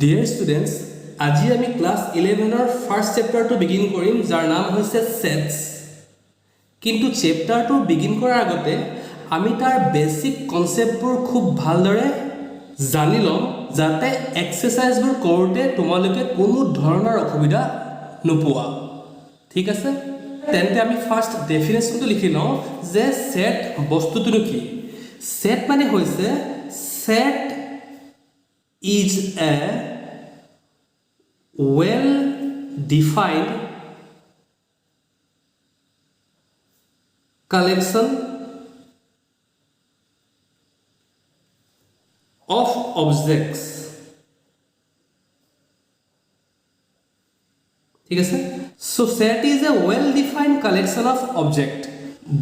Dear students, আজি আমি class 11ৰ first চেপ্টাৰটো begin কৰিম, যাৰ নাম হৈছে ছেটছ। কিন্তু চেপ্টাৰটো বিগিন কৰাৰ আগতে আমি তাৰ বেছিক কনচেপ্টবোৰ খুব ভালদৰে জানি ল'ম, যাতে এক্সাৰচাইজবোৰ কৰোঁতে তোমালোকে কোনো ধৰণৰ অসুবিধা নোপোৱা। ঠিক আছে, তেন্তে আমি ফাৰ্ষ্ট ডেফিনেশ্যনটো লিখি লওঁ যে ছেট বস্তুটোনো কি। ছেট মানে হৈছে, set is a well defined collection of objects। ঠিক আছে। So set is a well defined collection of object।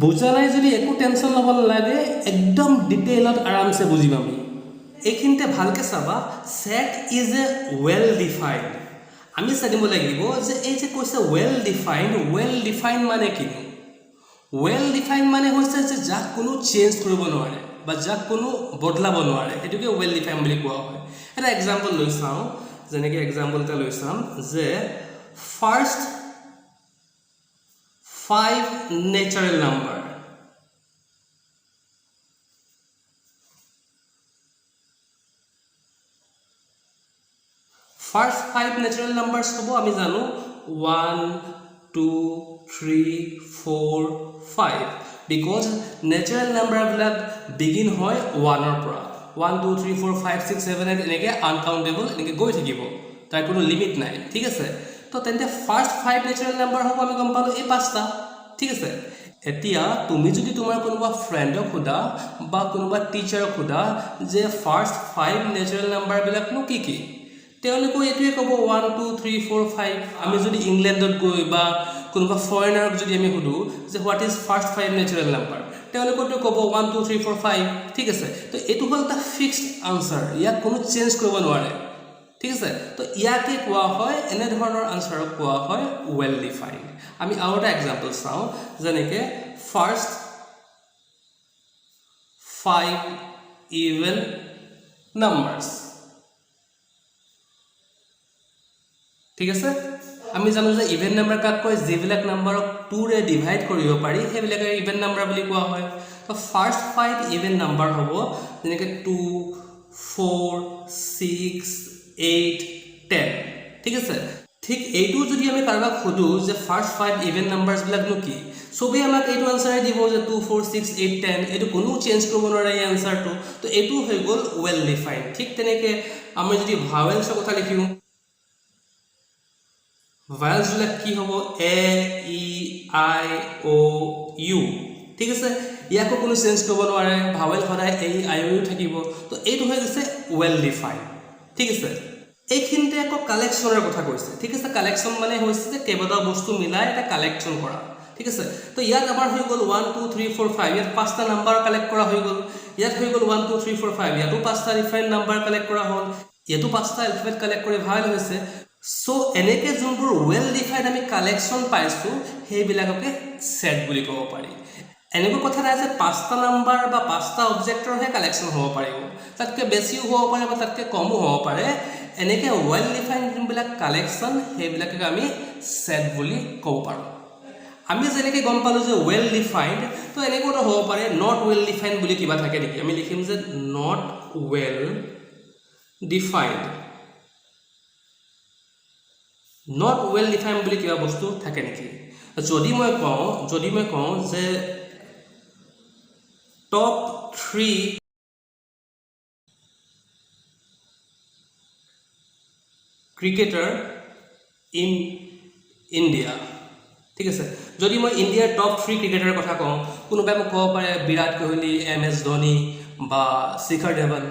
বুজা নাই যদি একো টেনশ্যন ল'ব নালাগে, একদম ডিটেইলত আৰামছে বুজিম আমি। এইখিনিতে ভালকৈ চাবা, set is a well defined। আমি জানিব লাগিব যে এই যে কৈছে ৱেল ডিফাইণ্ড, ৱেল ডিফাইণ্ড মানে কিনো? ৱেল ডিফাইণ্ড মানে হৈছে যে যাক কোনো চেঞ্জ কৰিব নোৱাৰে বা যাক কোনো বদলাব নোৱাৰে, সেইটোকে ৱেল ডিফাইন বুলি কোৱা হয়। এটা এক্সাম্পল লৈ চাওঁ, যেনেকৈ এক্সাম্পল এটা লৈ চাম যে first five natural number। First five natural numbers হ'ব, আমি জানো, 1, 2, 3, 4, 5, because natural নাম্বাৰবিলাক begin হয় ওৱানৰ পৰা। 1, 2, 3, 4, 5, 6, 7, 8 এনেকৈ আনকাউণ্টেবল এনেকৈ গৈ থাকিব, তাৰ কোনো লিমিট নাই। ঠিক আছে। তো তেন্তে ফাৰ্ষ্ট ফাইভ নেচাৰেল নাম্বাৰ হ'ব, আমি গম পালোঁ, এই পাঁচটা। ঠিক আছে। এতিয়া তুমি যদি তোমাৰ কোনোবা ফ্ৰেণ্ডক সোধা বা কোনোবা টিচাৰক সোধা যে ফাৰ্ষ্ট ফাইভ নেচাৰেল নাম্বাৰবিলাকনো কি কি, তেওঁলোকেও এইটোৱে ক'ব, 1, 2, 3, 4, 5। আমি যদি ইংলেণ্ডত গৈ বা কোনোবা ফৰেনাৰক যদি আমি সোধোঁ যে what is first five natural number, তেওঁলোকেতো ক'ব 1, 2, 3, 4, 5। ঠিক আছে। তো এইটো হ'ল এটা ফিক্সড আনচাৰ, ইয়াক কোনো চেঞ্জ কৰিব নোৱাৰে। ঠিক আছে। তো ইয়াকে কোৱা হয়, এনেধৰণৰ আনচাৰক কোৱা হয় ৱেল ডিফাইণ্ড। আমি আৰু এটা এক্সাম্পল চাওঁ, যেনেকৈ ফাৰ্ষ্ট ফাইভ ইভেন নাম্বাৰ্ছ। ঠিক আছে। আমি জানো যে ইভেন নাম্বাৰ কাক কয়? যিবিলাক নাম্বাৰক টুৰে ডিভাইড কৰিব পাৰি, সেইবিলাকে ইভেন নাম্বাৰ বুলি কোৱা হয়। তো ফাৰ্ষ্ট ফাইভ ইভেন নাম্বাৰ হ'ব যেনেকৈ 2, 4, 6, 8, 10। ঠিক আছে। ঠিক এইটো যদি আমি কাৰোবাক সোধোঁ যে ফাৰ্ষ্ট ফাইভ ইভেন নাম্বাৰ্ছবিলাকনো কি, চবেই আমাক এইটো আনচাৰে দিব যে 2, 4, 6, 8, 10। এইটো কোনো চেঞ্জ কৰিব নোৱাৰে এই আনচাৰটো। তো এইটো হৈ গ'ল ৱেল ডিফাইণ্ড। ঠিক তেনেকৈ আমি যদি ভাৱেলছৰ কথা লিখোঁ, ভাৱেলছবিলাক কি হ'ব? এ, ই, আই, অ', ইউ। ঠিক আছে। ইয়াকো কোনো চেঞ্জ কৰিব নোৱাৰে, ভাৱেল সদায় এ, আই, অ', ইউ থাকিব। তো এইটো হৈ গৈছে ৱেল ডিফাইণ্ড। ঠিক আছে। এইখিনিতে আকৌ কালেকশ্যনৰ কথা কৈছে। ঠিক আছে। কালেকশ্যন মানে হৈছে যে কেইবাটাও বস্তু মিলাই এটা কালেকশ্যন কৰা। ঠিক আছে। তো ইয়াত আমাৰ হৈ গ'ল 1, 2, 3, 4, 5, ইয়াত পাঁচটা নাম্বাৰ কালেক্ট কৰা হৈ গ'ল। ইয়াত হৈ গ'ল 1, 2, 3, 4, 5, ইয়াতো পাঁচটা ডিফাৰেণ্ট নাম্বাৰ কালেক্ট কৰা হ'ল। ইয়াতো পাঁচটা এলফাবেট কালেক্ট কৰি ভাল হৈছে। চ' এনেকৈ যোনবোৰ ৱেল ডিফাইণ্ড আমি কালেকশ্যন পাইছোঁ, সেইবিলাককে ছেট বুলি ক'ব পাৰি। এনেকুৱা কথা নাই যে পাঁচটা নাম্বাৰ বা পাঁচটা অবজেক্টৰহে কালেকশ্যন হ'ব পাৰিব, তাতকৈ বেছিও হ'ব পাৰে বা তাতকৈ কমো হ'ব পাৰে। এনেকৈ ৱেল ডিফাইণ্ড যোনবিলাক কালেকশ্যন, সেইবিলাককে আমি ছেট বুলি ক'ব পাৰোঁ। আমি যেনেকৈ গম পালোঁ যে ৱেল ডিফাইণ্ড, তো এনেকুৱাতো হ'ব পাৰে not well defined বুলি কিবা থাকে নেকি? আমি লিখিম যে not well defined। Not well defined বুলি কিবা বস্তু থাকে নেকি? যদি মই কওঁ যে top three cricketer in India, ঠিক আছে, যদি মই ইণ্ডিয়াৰ টপ থ্ৰী ক্ৰিকেটাৰৰ কথা কওঁ, কোনোবাই মোক ক'ব পাৰে বিৰাট কোহলি, এম এছ ধোনী বা শিখৰ ধৱন,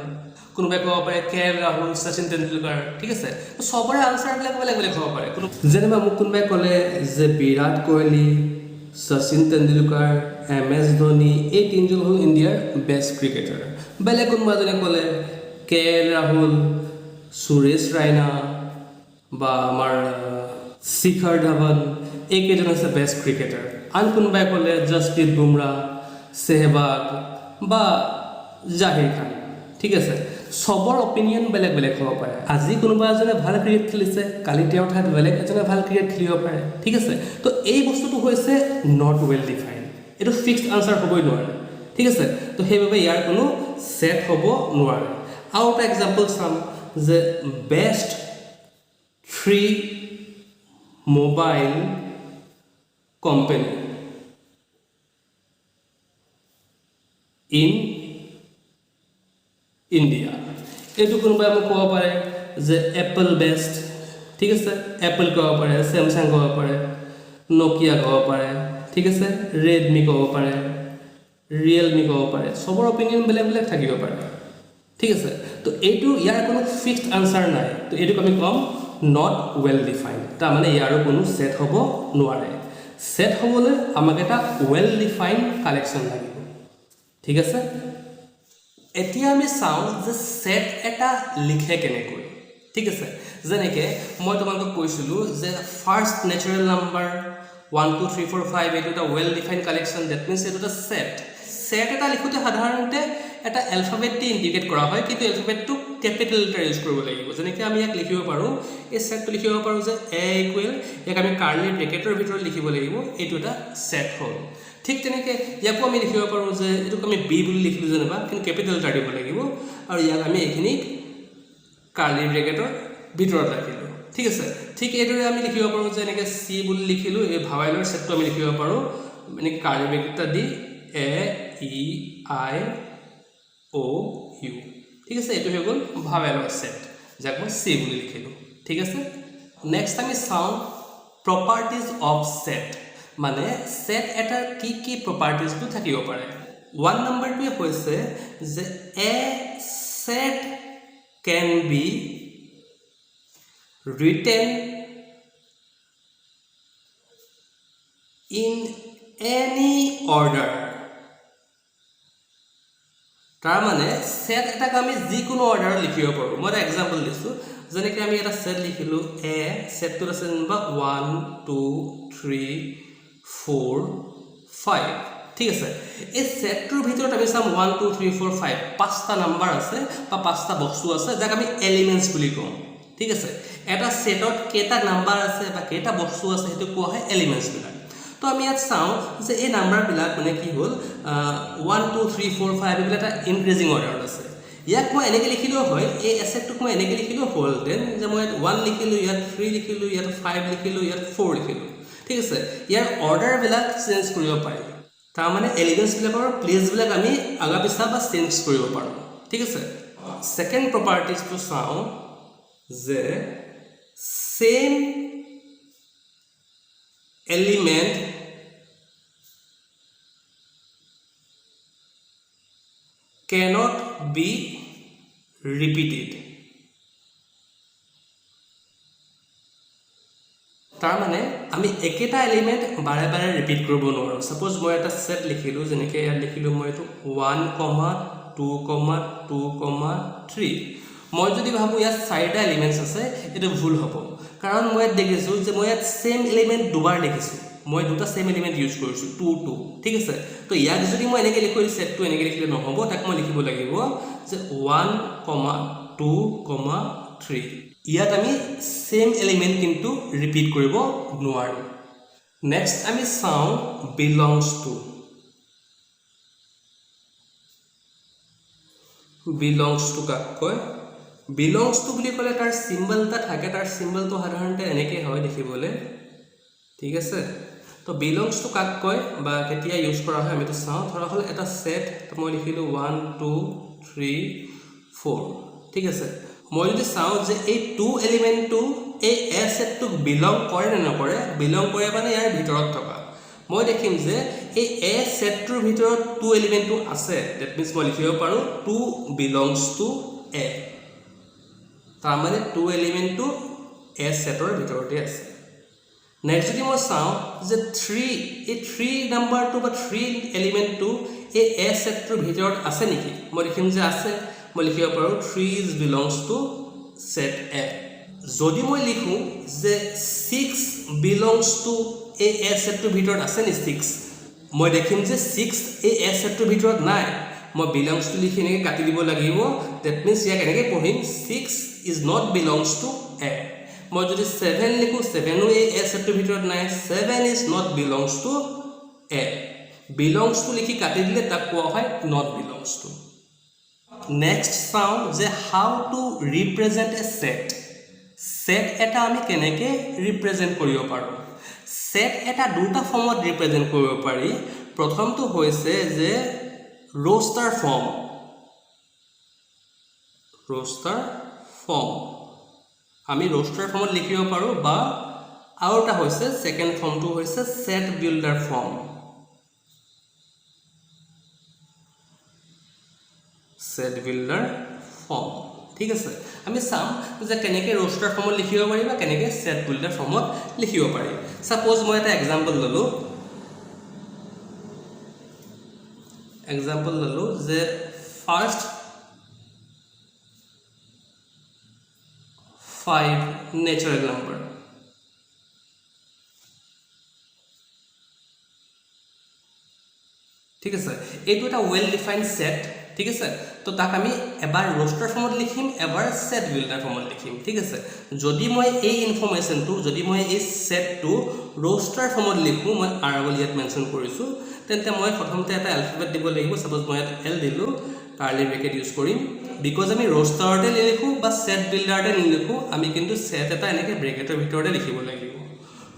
কোনোবাই ক'ব পাৰে কে এল ৰাহুল, শচীন তেণ্ডুলকাৰ। ঠিক আছে। তো চবৰে আনচাৰবিলাক বেলেগ বেলেগ হ'ব পাৰে। কোনো যেনিবা মোক কোনোবাই ক'লে যে বিৰাট কোহলি, শচীন তেণ্ডুলকাৰ, এম এছ ধোনী, এই তিনিজন হ'ল ইণ্ডিয়াৰ বেষ্ট ক্ৰিকেটাৰ। বেলেগ কোনোবা এজনে ক'লে কে এল ৰাহুল, সুৰেশ ৰাইনা বা আমাৰ শিখৰ ধৱন, এইকেইজন হৈছে বেষ্ট ক্ৰিকেটাৰ। আন কোনোবাই ক'লে জছপ্ৰীত বুমৰাহ, সেহবাগ বা জাহিৰ খান। ঠিক আছে। চবৰ অপিনিয়ন বেলেগ বেলেগ হ'ব পাৰে। আজি কোনোবা এজনে ভাল ক্ৰিকেট খেলিছে, কালি তেওঁৰ ঠাইত বেলেগ এজনে ভাল ক্ৰিকেট খেলিব পাৰে, ঠিক আছে? তো এই বস্তুটো হৈছে not well define, এইটো ফিক্সড আনচাৰ হ'বই নোৱাৰে, ঠিক আছে? তো সেইবাবে ইয়াৰ কোনো ছেট হ'ব নোৱাৰে। আৰু এটা এক্সাম্পল চাম যে best three mobile company in India. এইটো কোনোবাই মোক ক'ব পাৰে যে এপল বেষ্ট, ঠিক আছে? এপল ক'ব পাৰে, চেমচাং ক'ব পাৰে, নকিয়া ক'ব পাৰে, ঠিক আছে, ৰেডমি ক'ব পাৰে, ৰিয়েলমি ক'ব পাৰে। চবৰ অপিনিয়ন বেলেগ বেলেগ থাকিব পাৰে, ঠিক আছে? তো এইটো ইয়াৰ কোনো ফিক্সড আনচাৰ নাই। তো এইটোক আমি ক'ম not well define, তাৰমানে ইয়াৰো কোনো ছেট হ'ব নোৱাৰে। ছেট হ'বলৈ আমাক এটা ৱেল ডিফাইন কালেকশ্যন লাগিব, ঠিক আছে? এতিয়া আমি চাওঁ যে ছেট এটা লিখে কেনেকৈ, ঠিক আছে? যেনেকৈ মই তোমালোকক কৈছিলোঁ যে first natural number 1 2 3 4 5, এইটো এটা well define collection, that means এইটো এটা ছেট। ছেট এটা লিখোঁতে সাধাৰণতে এটা এলফাবেট দি ইণ্ডিকেট কৰা হয়, কিন্তু এলফাবেটটো কেপিটেল লেটাৰ ইউজ কৰিব লাগিব। যেনেকৈ আমি ইয়াক লিখিব পাৰোঁ, এই ছেটটো লিখিব পাৰোঁ যে এ ইকুৱেল, ইয়াক আমি কাৰ্লি ব্ৰেকেটৰ ভিতৰত লিখিব লাগিব, এইটো এটা ছেট হ'ল। ঠিক তেনেকৈ ইয়াকো আমি লিখিব পাৰোঁ যে এইটোক আমি বি বুলি লিখিলোঁ যেনিবা, কিন্তু কেপিটেল লেটাৰ দিব লাগিব আৰু ইয়াক আমি এইখিনি কাৰ্লি ব্ৰেকেটৰ ভিতৰত ৰাখিলোঁ, ঠিক আছে? ঠিক এইদৰে আমি লিখিব পাৰোঁ যে এনেকৈ চি বুলি লিখিলোঁ, এই ভাৱাইলৰ ছেটটো আমি লিখিব পাৰোঁ এনেকৈ কাৰ্লি ব্ৰেকেট এটা দি এ ই I O U, ঠিক আছে? এইটো হৈ গ'ল ভাৱেলৰ ছেট, যাক মই চি বুলি লিখিলোঁ, ঠিক আছে? নেক্সট আমি চাওঁ প্ৰপাৰ্টিজ অফ ছেট, মানে ছেট এটাৰ কি কি প্ৰপাৰ্টিজটো থাকিব পাৰে। ওৱান নম্বৰটোৱে হৈছে যে a set can be written in any order। তাৰমানে ছেট এটাক আমি যিকোনো অৰ্ডাৰত লিখিব পাৰোঁ। মই এটা এক্সাম্পল দিছোঁ, যেনেকৈ আমি এটা ছেট লিখিলোঁ এ, ছেটটোত আছে যেনিবা 1 2 3 4 5, ঠিক আছে? এই ছেটটোৰ ভিতৰত আমি চাম 1 2 3 4 5, পাঁচটা নাম্বাৰ আছে বা পাঁচটা বস্তু আছে, যাক আমি এলিমেণ্টছ বুলি কওঁ, ঠিক আছে? এটা ছেটত কেইটা নাম্বাৰ আছে বা কেইটা বস্তু আছে, সেইটো কোৱা হয় এলিমেণ্টছবিলাক। তো আমি ইয়াত চাওঁ যে এই নাম্বাৰবিলাক মানে কি হ'ল, 1 2 3 4 5, এইবিলাক এটা ইনক্ৰিজিং অৰ্ডাৰত আছে। ইয়াক মই এনেকৈ লিখিলেও হয়, এই এছেটটোক মই এনেকৈ লিখিলেও হ'লহেঁতেন যে মই ইয়াত ওৱান লিখিলোঁ, ইয়াত থ্ৰী লিখিলোঁ, ইয়াত ফাইভ লিখিলোঁ, ইয়াত ফ'ৰ লিখিলোঁ, ঠিক আছে? ইয়াৰ অৰ্ডাৰবিলাক চেঞ্জ কৰিব পাৰি, তাৰমানে এলিমেণ্টছবিলাকৰ প্লেচবিলাক আমি আগা পিছা বা চেঞ্জ কৰিব পাৰোঁ, ঠিক আছে? ছেকেণ্ড প্ৰপাৰ্টিজটো চাওঁ যে same element cannot be repeated। তাৰমানে আমি একেটা এলিমেণ্ট বাৰে বাৰে ৰিপিট কৰিব নোৱাৰোঁ। ছাপ'জ মই এটা ছেট লিখিলোঁ, যেনেকৈ ইয়াত লিখিলোঁ মই এইটো 1 comma 2 comma 2 comma 3। মই যদি ভাবোঁ ইয়াত চাৰিটা এলিমেণ্টছ আছে, এইটো ভুল হ'ব, কাৰণ মই ইয়াত দেখিছোঁ যে মই ইয়াত ছেইম এলিমেণ্ট দুবাৰ লিখিছোঁ। মই দুটা ছেইম এলিমেণ্ট ইউজ কৰিছোঁ, টু টু, ঠিক আছে? তো ইয়াক যদি মই এনেকৈ লিখোঁ, এই ছেটটো এনেকৈ লিখিলে নহ'ব। তাক মই লিখিব লাগিব যে 1 কমা 2 কমা 3। ইয়াত আমি ছেইম এলিমেণ্ট কিন্তু ৰিপিট কৰিব নোৱাৰোঁ। নেক্সট আমি চাওঁ বিলংছ টু। বিলংছ টু কাক কয়? বিলংছ টু বুলি ক'লে তাৰ চিম্বল এটা থাকে। তাৰ চিম্বলটো সাধাৰণতে এনেকৈ হয় দেখিবলৈ, ঠিক আছে? তো বিলংছ টু কাক কয় বা কেতিয়া ইউজ কৰা হয়, আমিতো চাওঁ। ধৰা হ'ল এটা ছেট মই লিখিলোঁ 1 2 3 4, ঠিক আছে? মই যদি চাওঁ যে এই টু এলিমেণ্টটো এই এ ছেটটোক বিলং কৰে নে নকৰে, বিলং কৰে মানে ইয়াৰ ভিতৰত থকা, মই দেখিম যে এই এ ছেটটোৰ ভিতৰত টু এলিমেণ্টটো আছে। That means মই লিখিব পাৰোঁ টু বিলংছ টু এ, তাৰমানে টু এলিমেণ্টটো এ ছেটৰ ভিতৰতে আছে। নেক্সট যদি মই চাওঁ যে থ্ৰী, এই থ্ৰী নাম্বাৰটো বা থ্ৰী এলিমেণ্টটো এই এ ছেটটোৰ ভিতৰত আছে নেকি, মই দেখিম যে আছে। মই লিখিব পাৰোঁ 3 is belongs to set A। যদি মই লিখোঁ যে ছিক্স বিলংছ টু এই এ ছেটটোৰ ভিতৰত আছে নি ছিক্স, মই দেখিম যে ছিক্স এই এ ছেটটোৰ ভিতৰত নাই। মই বিলংছ টু লিখি এনেকৈ কাটি দিব লাগিব। That means ইয়াক এনেকৈ পঢ়িম, 6 is not belongs to A। মই যদি ছেভেন লিখোঁ, ছেভেনো এই এ ছেটটোৰ ভিতৰত নাই। 7 is not belongs to A। Belongs to লিখি কাটি দিলে তাক কোৱা হয় not belongs to. Next চাওঁ যে how to represent a set। Set এটা আমি কেনেকৈ ৰিপ্ৰেজেণ্ট কৰিব পাৰোঁ? ছেট এটা দুটা ফৰ্মত ৰিপ্ৰেজেণ্ট কৰিব পাৰি। প্ৰথমটো হৈছে যে ৰোষ্টাৰ ফৰ্ম। ৰোষ্টাৰ ফৰ্ম, আমি ৰোষ্টাৰ ফৰ্মত লিখিব পাৰোঁ, বা আৰু এটা হৈছে, ছেকেণ্ড ফৰ্মটো হৈছে set builder form। Set builder form, ঠিক আছে। আমি চাম যে কেনেকৈ ৰোষ্টাৰ ফৰ্মত লিখিব পাৰি বা কেনেকৈ ছেট বিল্ডাৰ ফৰ্মত লিখিব পাৰি। ছাপ'জ মই এটা এক্সাম্পল ল'লোঁ যে ফাৰ্ষ্ট ফাইভ নেচাৰেল নাম্বাৰ। ঠিক আছে, এইটো এটা ৱেল ডিফাইন ছেট, ঠিক আছে। তো তাক আমি এবাৰ ৰোষ্টাৰ ফৰ্মত লিখিম, এবাৰ ছেট বিল্ডাৰ ফৰ্মত লিখিম, ঠিক আছে। যদি মই এই ইনফৰ্মেশ্যনটো, যদি মই এই ছেটটো ৰোষ্টাৰ ফৰ্মত লিখোঁ, মই আৰ বুলি ইয়াত মেনশ্যন কৰিছোঁ, তেন্তে মই প্ৰথমতে এটা এলফাবেট দিব লাগিব। ছাপ'জ মই ইয়াত এল দিলোঁ, কাৰ্লি ব্ৰেকেট ইউজ কৰিম, because আমি ৰোষ্টাৰতে নিলিখোঁ বা ছেট বিল্ডাৰতে নিলিখোঁ, আমি কিন্তু ছেট এটা এনেকৈ ব্ৰেকেটৰ ভিতৰতে লিখিব লাগিব।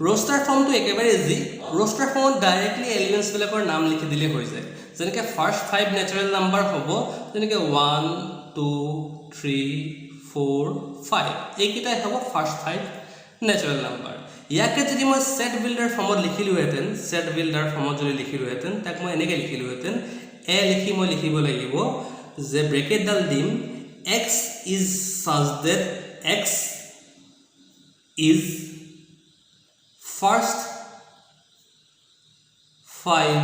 ৰোষ্টাৰ ফৰ্মটো একেবাৰে ইজি। ৰোষ্টাৰ ফৰ্মত ডাইৰেক্টলি এলিমেণ্টছবিলাকৰ নাম লিখি দিলেই হৈ যায়। যেনেকৈ ফাৰ্ষ্ট ফাইভ নেচাৰেল নাম্বাৰ হ'ব, যেনেকৈ 1, 2, 3, 4, 5, এইকেইটাই হ'ব ফাৰ্ষ্ট ফাইভ নেচাৰেল নাম্বাৰ। ইয়াকে যদি মই ছেট বিল্ডাৰ ফৰ্মত লিখিলোহেঁতেন, ছেট বিল্ডাৰ ফৰ্মত যদি লিখিলোহেঁতেন, তাক মই এনেকৈ লিখিলোহেঁতেন। এ লিখি মই লিখিব লাগিব যে ব্ৰেকেটডাল দিম, x is such that x is first five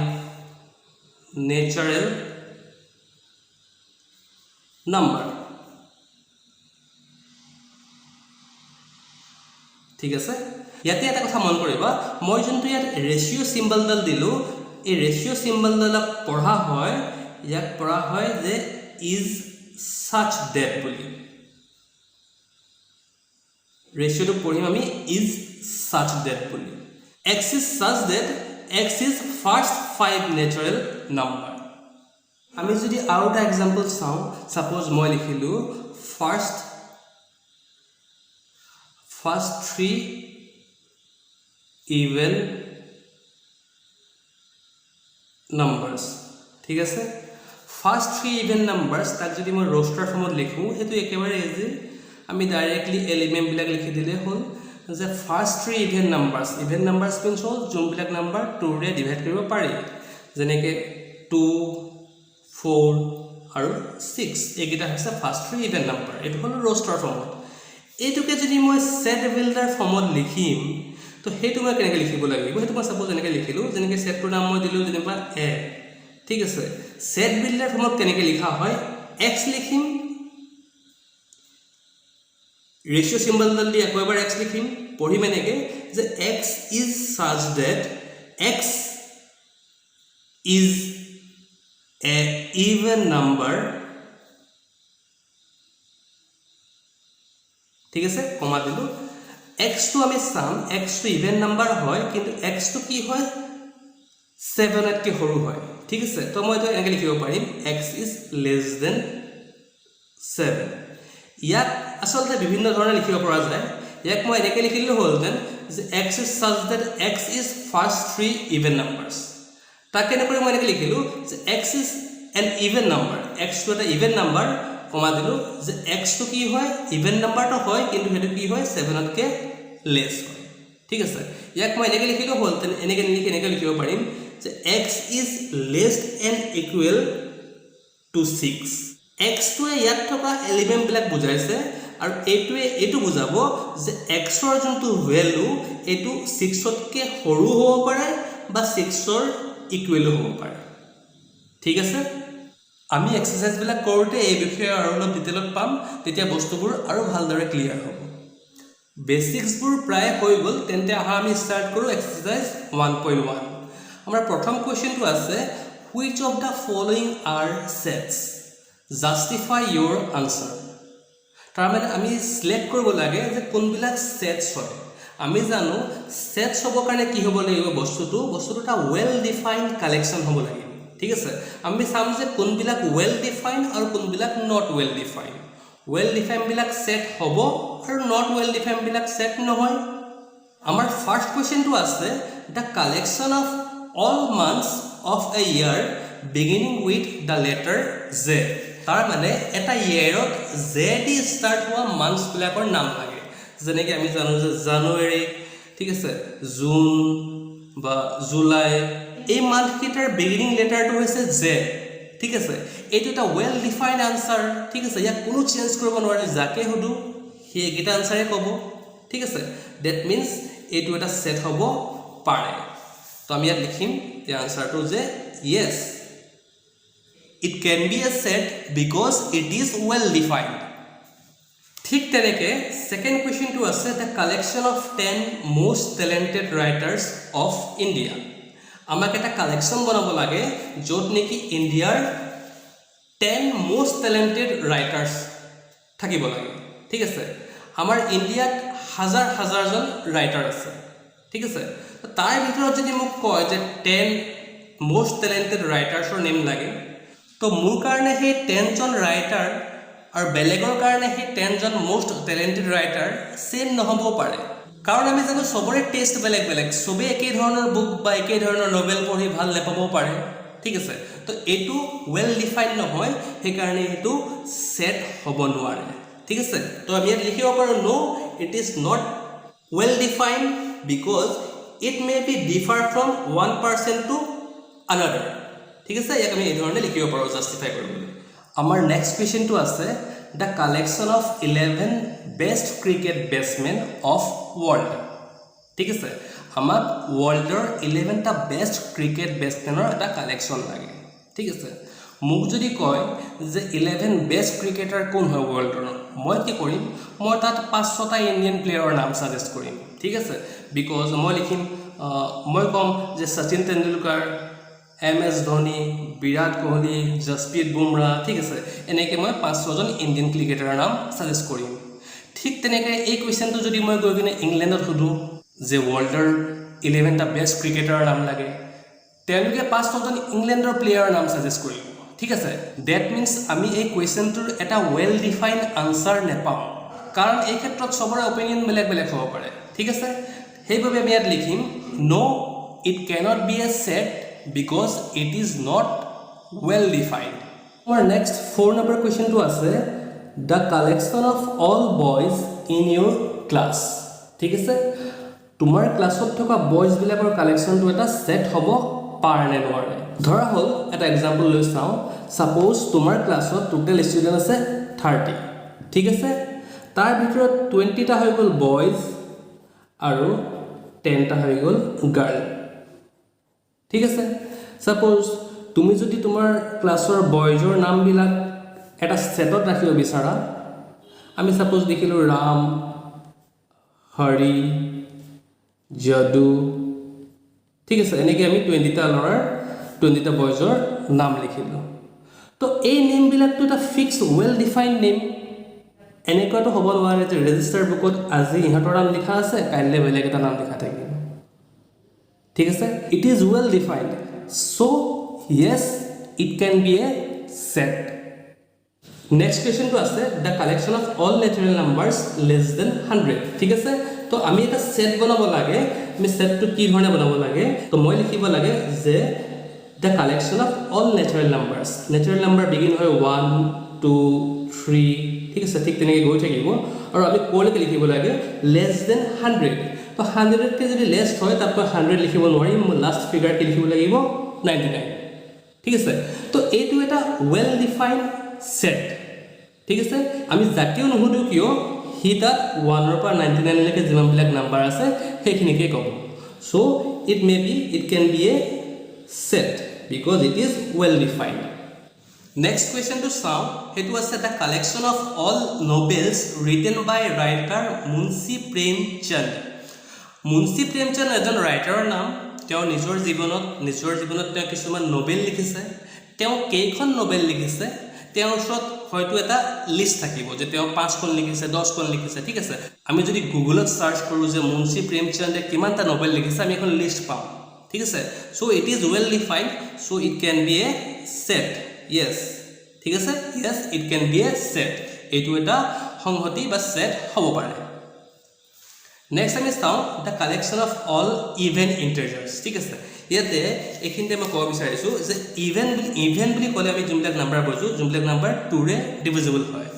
natural number। ঠিক আছে। ইয়াতে এটা কথা মন কৰিবা, মই যোনটো ইয়াত ৰেচিঅ' চিম্বলডাল দিলোঁ, এই ৰেচিঅ' চিম্বলডালক পঢ়া হয়, ইয়াক পঢ়া হয় যে is ছাচ ডেট বুলি। ৰেচিঅ'টো পঢ়িম আমি is ছাচ ডেট বুলি। X is such that x is first five natural number। আমি যদি আৰু এটা এক্সাম্পল চাওঁ, ছাপ'জ মই লিখিলোঁ first three even numbers, ঠিক আছে। ফাৰ্ষ্ট থ্ৰী ইভেন নাম্বাৰ্ছ, তাক যদি মই ৰোষ্টাৰ ফৰ্মত লিখোঁ, সেইটো একেবাৰে ইজি। আমি ডাইৰেক্টলি এলিমেণ্টবিলাক লিখি দিলেই হ'ল যে first three even numbers। Even numbers means হ'ল যোনবিলাক নাম্বাৰ টুৰে ডিভাইড কৰিব পাৰি, যেনেকৈ 2, 4 আৰু 6, এইকেইটা হৈছে ফাৰ্ষ্ট থ্ৰী ইভেন নাম্বাৰ। এইটো হ'ল ৰোষ্টাৰ ফৰ্মত। এইটোকে যদি মই ছেট বিল্ডাৰ ফৰ্মত লিখিম, তো সেইটো মই কেনেকৈ লিখিব লাগিব? সেইটো মই ছাপ'জ এনেকৈ লিখিলোঁ, যেনেকৈ ছেটটোৰ নাম মই দিলোঁ যেনিবা এ, ঠিক আছে। ছেট বিল্ডাৰ ফৰ্মত কেনেকৈ লিখা হয়? এক্স লিখিম, ৰেচিঅ' চিম্বলডাল দি আকৌ এবাৰ এক্স লিখিম, পঢ়িম এনেকৈ যে x is such that x is a even number, ঠিক আছে, কমা দিলোঁ। এক্সটো আমি চাম, এক্সটো ইভেন নাম্বাৰ হয়, কিন্তু এক্সটো কি হয়? ছেভেনতকৈ সৰু হয়, ঠিক আছে। তো মই এইটো এনেকৈ লিখিব পাৰিম, x is less than 7। ইয়াক আচলতে বিভিন্ন ধৰণে লিখিব পৰা যায়। ইয়াক মই এনেকৈ লিখিলেও হ'লহেঁতেন যে x is such that x is first three even numbers। তাক কেনেকৈ মই এনেকৈ লিখিলোঁ যে x is an even number, এক্সটো এটা ইভেন নাম্বাৰ, কমা দিলোঁ যে এক্সটো কি হয়? ইভেন নাম্বাৰটো হয়, কিন্তু সেইটো কি হয়? ছেভেনতকৈ লেছ হয়, ঠিক আছে। ইয়াক মই এনেকৈ লিখিলেও হ'লহেঁতেন, এনেকৈ নিলিখি এনেকৈ লিখিব পাৰিম যে x is less and equal to 6। এক্সটোৱে ইয়াত থকা এলিমেণ্টবিলাক বুজাইছে আৰু এইটোৱে এইটো বুজাব যে এক্সৰ যোনটো ভেলু, এইটো ছিক্সতকৈ সৰু হ'ব পাৰে বা ছিক্সৰ ইকুৱেলো হ'ব পাৰে, ঠিক আছে। আমি এক্সাৰচাইজবিলাক কৰোঁতে এই বিষয়ে আৰু অলপ ডিটেইলত পাম, তেতিয়া বস্তুবোৰ আৰু ভালদৰে ক্লিয়াৰ হ'ব। বেচিক্সবোৰ প্ৰায় হৈ গ'ল। তেন্তে আহা, আমি ষ্টাৰ্ট কৰোঁ এক্সাৰচাইজ 1.1। আমাৰ প্ৰথম কুৱেশ্যনটো আছে, Which of the following are sets? Justify your answer. তাৰমানে আমি চিলেক্ট কৰিব লাগে যে কোনবিলাক ছেটছ হয়। আমি জানো ছেটছ হ'বৰ কাৰণে কি হ'ব লাগিব? বস্তুটো এটা ৱেল ডিফাইন কালেকশ্যন হ'ব লাগিব, ঠিক আছে? আমি চাম যে কোনবিলাক ৱেল ডিফাইন আৰু কোনবিলাক not well define. Well ডিফাইনবিলাক set হ'ব আৰু not well ডিফাইনবিলাক set নহয়। আমাৰ ফাৰ্ষ্ট কুৱেশ্যনটো আছে the collection of all months of a year beginning with the letter J. তাৰমানে এটা ইয়েৰত জে দি ষ্টাৰ্ট হোৱা মান্থছবিলাকৰ নাম লাগে। যেনেকৈ আমি জানো যে জানুৱাৰী, ঠিক আছে, জুন বা জুলাই, এই মান্থকেইটাৰ বিগিনিং লেটাৰটো হৈছে জে, ঠিক আছে? এইটো এটা ৱেল ডিফাইন আনচাৰ, ঠিক আছে? ইয়াক কোনো চেঞ্জ কৰিব নোৱাৰে। যাকে সোধোঁ, সি এইকেইটা আনচাৰে ক'ব, ঠিক আছে? That means এইটো এটা ছেট হ'ব পাৰে। তো আমি ইয়াত লিখিম এই আনচাৰটো যে yes, it can be a set because it is well defined. ঠিক তেনেকৈ ছেকেণ্ড কুৱেশ্যনটো আছে the collection of 10 most talented writers of India. আমাক এটা কালেকশ্যন বনাব লাগে য'ত নেকি ইণ্ডিয়াৰ 10 মষ্ট টেলেণ্টেড ৰাইটাৰ্ছ থাকিব লাগে, ঠিক আছে? আমাৰ ইণ্ডিয়াত হাজাৰ হাজাৰজন ৰাইটাৰ আছে, ঠিক আছে? তাৰ ভিতৰত যদি মোক কয় যে 10 মষ্ট টেলেণ্টেড ৰাইটাৰ্ছৰ নেম লাগে, তো মোৰ কাৰণে সেই 10জন ৰাইটাৰ আৰু বেলেগৰ কাৰণে সেই 10জন মষ্ট টেলেণ্টেড ৰাইটাৰ ছেইম নহ'বও পাৰে। কাৰণ আমি জানো চবৰে টেষ্ট বেলেগ বেলেগ। চবেই একেই ধৰণৰ বুক বা একেই ধৰণৰ নভেল পঢ়ি ভাল নাপাবও পাৰে, ঠিক আছে? তো এইটো ৱেল ডিফাইন নহয়, সেইকাৰণে এইটো ছেট হ'ব নোৱাৰে, ঠিক আছে? তো আমি ইয়াত লিখিব পাৰোঁ, no, it is not well defined because it may be differ from one person to another. ঠিক আছে, ইয়াক আমি এই ধৰণে লিখিব পাৰোঁ জাষ্টিফাই কৰিবলৈ। আমাৰ নেক্সট কুৱেশ্যনটো আছে the collection of 11 best cricket batsmen of world. ঠিক আছে, আমাক ৱৰ্ল্ডৰ 11টা বেষ্ট ক্ৰিকেট বেটছমেনৰ এটা কালেকশ্যন লাগে, ঠিক আছে? মোক যদি কয় যে 11 বেষ্ট ক্ৰিকেটাৰ কোন হয় ৱৰ্ল্ডৰ, মই কি কৰিম? মই তাত পাঁচ ছটা ইণ্ডিয়ান প্লেয়াৰৰ নাম ছাজেষ্ট কৰিম, ঠিক আছে? Because মই লিখিম, মই ক'ম যে শচীন তেণ্ডুলকাৰ, এম এছ ধোনী, বিৰাট কোহলি, জছপ্ৰীত বুমৰাহ, ঠিক আছে? এনেকৈ মই পাঁচ ছজন ইণ্ডিয়ান ক্ৰিকেটাৰৰ নাম ছাজেষ্ট কৰিম। ঠিক তেনেকৈ এই কুৱেশ্যনটো যদি মই গৈ কিনে ইংলেণ্ডত সোধোঁ যে ৱৰ্ল্ডৰ 11টা বেষ্ট ক্ৰিকেটাৰৰ নাম লাগে, তেওঁলোকে পাঁচ ছজন ইংলেণ্ডৰ প্লেয়াৰৰ নাম ছাজেষ্ট কৰিব, ঠিক আছে? That means আমি এই কুৱেশ্যনটোৰ এটা ৱেল ডিফাইন আনচাৰ নেপাওঁ, কাৰণ এই ক্ষেত্ৰত চবৰে অপিনিয়ন বেলেগ বেলেগ হ'ব পাৰে, ঠিক আছে? সেইবাবে আমি ইয়াত লিখিম, ন', it cannot B A set because it is not well defined. আমাৰ নেক্সট 4 নম্বৰ কুৱেশ্যনটো আছে the collection of all boys in your class. ঠিক আছে, তোমাৰ ক্লাছত থকা বয়জবিলাকৰ কালেকশ্যনটো এটা ছেট হ'ব পাৰে নে নোৱাৰে? ধৰা হ'ল এটা এক্সাম্পল লৈ চাওঁ। ছাপ'জ তোমাৰ ক্লাছত টোটেল ষ্টুডেণ্ট আছে 30, ঠিক আছে? তাৰ ভিতৰত 20টা হৈ গ'ল বয়জ আৰু 10টা হৈ গ'ল গাৰ্ল, ঠিক আছে? ছাপ'জ তুমি যদি তোমাৰ ক্লাছৰ বয়জৰ নামবিলাক এটা ছেটত ৰাখিব বিচাৰা, আমি ছাপ'জ লিখিলোঁ ৰাম, হৰি, যদু, ঠিক আছে? এনেকৈ আমি 20টা ল'ৰাৰ, 20টা বয়জৰ নাম লিখিলোঁ। তো এই নেমবিলাকতো এটা ফিক্স, ৱেল ডিফাইন নেম। এনেকুৱাতো হ'ব নোৱাৰে যে ৰেজিষ্টাৰ বুকত আজি ইহঁতৰ নাম লিখা আছে, কাইলৈ বেলেগ এটা নাম লিখা থাকিব, ঠিক আছে? It is well defined, so yes, it can be a set. Next কুৱেশ্যনটো আছে the collection of all natural numbers less than 100. ঠিক আছে, তো আমি এটা ছেট বনাব লাগে। আমি ছেটটো কি ধৰণে বনাব লাগে? তো মই লিখিব লাগে যে the collection of all natural numbers. Natural number begin হয় ওৱান, টু, থ্ৰী, ঠিক আছে? ঠিক তেনেকৈ গৈ থাকিব। আৰু আমি ক'লৈকে লিখিব লাগে? Less than 100। তো 100তকৈ যদি লেছ হয়, তাত মই 100 লিখিব নোৱাৰিম। মই লাষ্ট ফিগাৰ কি লিখিব লাগিব? 99, ঠিক আছে? তো এইটো এটা ৱেল ডিফাইন ছেট, ঠিক আছে? আমি যাকেও নুসুধোঁ কিয়, সি তাত 1ৰ পৰা 99লৈকে যিমানবিলাক নাম্বাৰ আছে, সেইখিনিকে ক'ব। So it can be a set because it is well defined. Next কুৱেশ্যনটো চাওঁ। সেইটো আছে the collection of all novels written by writer Munshi Premchand. Munshi Premchand এজন ৰাইটাৰৰ নাম। তেওঁ নিজৰ জীৱনত তেওঁ কিছুমান নভেল লিখিছে। তেওঁ কেইখন নভেল লিখিছে, তেওঁৰ ওচৰত হয়তো এটা লিষ্ট থাকিব যে তেওঁ পাঁচখন লিখিছে, 10খন লিখিছে, ঠিক আছে? আমি যদি গুগলত চাৰ্চ কৰোঁ যে মুন্সী প্ৰেমচন্দে কিমানটা নভেল লিখিছে, আমি এখন লিষ্ট পাম, ঠিক আছে? So it is well defined, so it can be a set, yes. ঠিক আছে, yes, it can be a set. এইটো এটা সংহতি বা ছেট হ'ব পাৰে। নেক্সট আমি চাওঁ the collection of all even integers, ঠিক আছে? ইয়াতে এইখিনিতে মই ক'ব বিচাৰিছোঁ যে ইভেন বুলি ক'লে আমি যোনবিলাক নাম্বাৰ বুজোঁ, যোনবিলাক নাম্বাৰ টুৰে ডিভিজিবল হয়।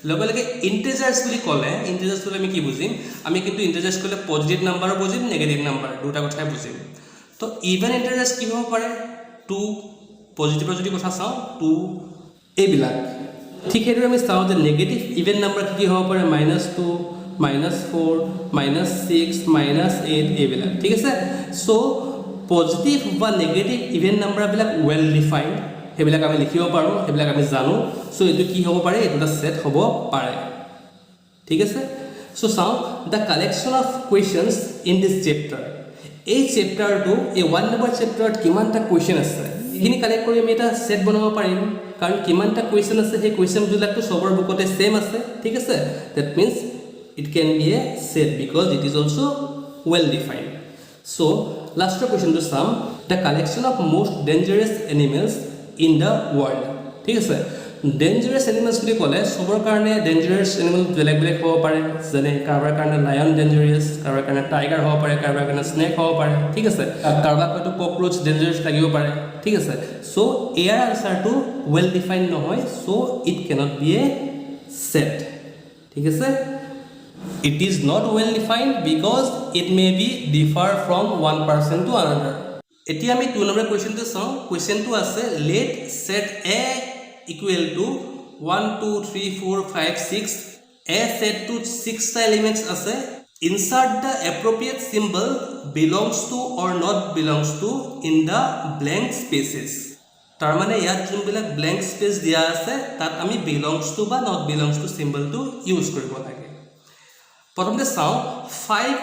লগে লগে ইণ্টেজাৰ্ছ বুলি ক'লে, ইণ্টেজাৰ্ছ ক'লে আমি কি বুজিম? আমি কিন্তু ইণ্টেজাৰ্ছ ক'লে পজিটিভ নাম্বাৰো বুজিম, নিগেটিভ নাম্বাৰ, দুটা কথাই বুজিম। তো ইভেন ইণ্টেজাৰ্ছ কি হ'ব পাৰে? টু, পজিটিভৰ যদি কথা চাওঁ, টু, এইবিলাক। ঠিক সেইদৰে আমি চাওঁ যে নিগেটিভ ইভেন নাম্বাৰ কি কি হ'ব পাৰে? -2, -4, -6, -8, এইবিলাক, ঠিক আছে? চ' পজিটিভ বা নিগেটিভ ইভেন নাম্বাৰবিলাক ৱেল ডিফাইণ্ড, সেইবিলাক আমি লিখিব পাৰোঁ, সেইবিলাক আমি জানো। চ' এইটো কি হ'ব পাৰে? এইটো এটা ছেট হ'ব পাৰে, ঠিক আছে? চ' চাওঁ the collection of questions in this chapter. এই চেপ্টাৰটো, এই ওৱান নম্বৰ চেপ্টাৰত কিমানটা কুৱেশ্যন আছে, সেইখিনি কালেক্ট কৰি আমি এটা ছেট বনাব পাৰিম। কাৰণ কিমানটা কুৱেশ্যন আছে, সেই কুৱেশ্যনবিলাকতো চবৰ বুকতে ছেইম আছে, ঠিক আছে? That means it can be a set because it is also well defined. So লাষ্টৰ কুৱেশ্যনটো চাম, the collection of most dangerous animals in the world, ঠিক আছে? ডেঞ্জাৰাছ এনিমেলছ বুলি ক'লে চবৰ কাৰণে ডেঞ্জাৰাছ এনিমেল বেলেগ বেলেগ হ'ব পাৰে। যেনে কাৰোবাৰ কাৰণে লায়ন ডেঞ্জাৰাছ, কাৰোবাৰ কাৰণে টাইগাৰ হ'ব পাৰে, কাৰোবাৰ কাৰণে স্নেক হ'ব পাৰে, ঠিক আছে? কাৰোবাক হয়তো কক্ৰ'চ ডেঞ্জাৰাছ লাগিব পাৰে, ঠিক আছে? চ' ইয়াৰ আনচাৰটো ৱেল ডিফাইন নহয়, চ' it cannot B A set, ঠিক আছে? It is not well defined because it may be differ from one person to another. এতিয়া আমি টু নম্বৰ কুৱেশ্যনটো চাওঁ। কুৱেশ্যনটো আছে, let set A equal to 1, 2, 3, 4, 5, 6. A ছেটটোত ছিক্সটা elements আছে। Insert the appropriate symbol belongs to or not belongs to in the blank spaces. তাৰমানে ইয়াত যোনবিলাক blank space দিয়া আছে, তাত আমি বিলংছ টু বা not belongs two চিম্বলটো ইউজ কৰিব লাগে। প্ৰথমতে চাওঁ, 5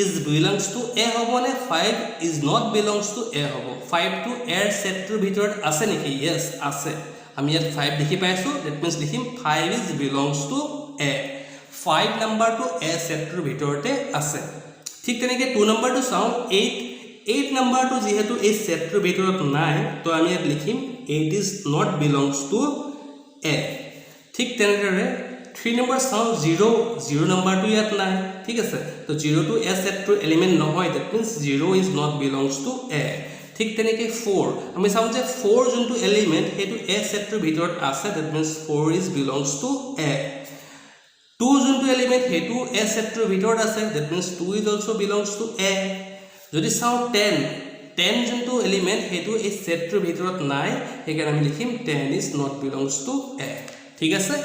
is belongs to A হ'বনে 5 is not belongs to A হ'ব? ফাইভটো এৰ ছেটটোৰ ভিতৰত আছে নেকি? য়েছ, আছে। আমি ইয়াত ফাইভ দেখি পাইছোঁ। That means লিখিম 5 is belongs to A. 5 নাম্বাৰটো এ ছেটটোৰ ভিতৰতে আছে। ঠিক তেনেকৈ টু নম্বৰটো চাওঁ, এইট। এইট নাম্বাৰটো যিহেতু এই ছেটটোৰ ভিতৰত নাই, তো আমি ইয়াত লিখিম 8 is not belongs to A. ঠিক তেনেদৰে থ্ৰী নম্বৰ চাওঁ, জিৰ'। জিৰ' নাম্বাৰটো ইয়াত নাই, ঠিক আছে? তো জিৰ'টো এ ছেটটোৰ এলিমেণ্ট নহয়। That means 0 is not belongs to A. ঠিক তেনেকৈ ফ'ৰ আমি চাওঁ যে ফ'ৰ যোনটো এলিমেণ্ট, সেইটো এ ছেটটোৰ ভিতৰত আছে। That means 4 is belongs to A. 2 যোনটো এলিমেণ্ট, সেইটো এ ছেটটোৰ ভিতৰত আছে। That means 2 is also belongs to A. যদি চাওঁ টেন, টেন যোনটো এলিমেণ্ট, সেইটো এই ছেটটোৰ ভিতৰত নাই। সেইকাৰণে আমি লিখিম 10 is not belongs to A, ঠিক আছে?